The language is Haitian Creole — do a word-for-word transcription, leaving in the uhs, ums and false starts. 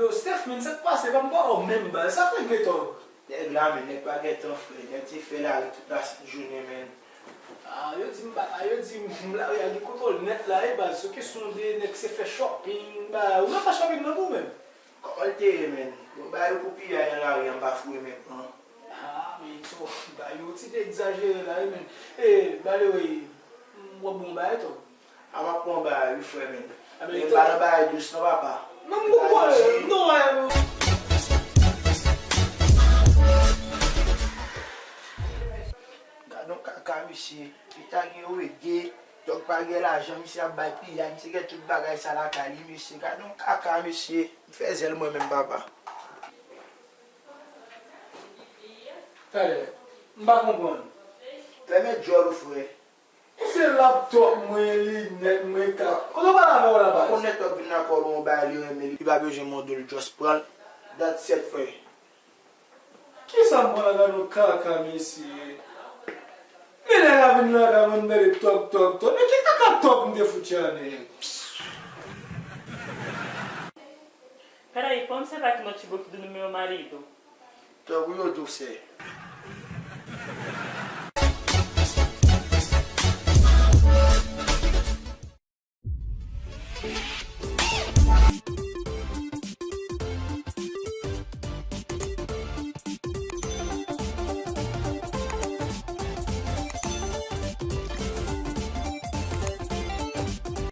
Yo, Steph, men sa k pase, pa m pa wè w menm, baz. Sa k regle, Tòg? Nèg la, men, nèg pa gen tan, frè. Nèg te fè lari tout la jounen, men. Ah, yo di m pa, yo di m lari a gen kontwòl nèt la, e baz, se kesyon de nèg se fè shopping, ba, ou nan fè shopping nan pou ou menm? Kòman l te ye, men? Bon, ba, yo pou piyay nan lari a, m pa foure men pran. Ah, men, so, ba, yo ti de egzajere la, wi, men. E, by the way, m wè bon bagay, Tòg. A m ap pran bagay wi, frè, men. Men m pa nan bagay dous non, papa. Non, m konprann. Non, eh, gad on kaka, mesye. Li ta gen rege, Tòg pa gen lajan, misye ap bay piyay, misye gen tout bagay sa lakay li, mesye. Gad on kaka, mesye. M fè zèl mwen menm, papa. Talè, m pa konprann. Fèmen djòl ou, frè. Se laptop mwen, linèt mwen, ka. Kote w pral avè w la, baz? Ou konn lè Tòg vin nan kò l, yon bagay li renmen, li pa bezwen mande w, l just pran l. That's it, frè. Kisa m pran la, gad on kaka, mesye. Men nèg la vin lakay mwen, m tande Tòg, Tòg, Tòg. Men ki kaka Tòg m te fout channen? Peraí, como você vai com o notebook do meu marido? Tòg ou yo dousè.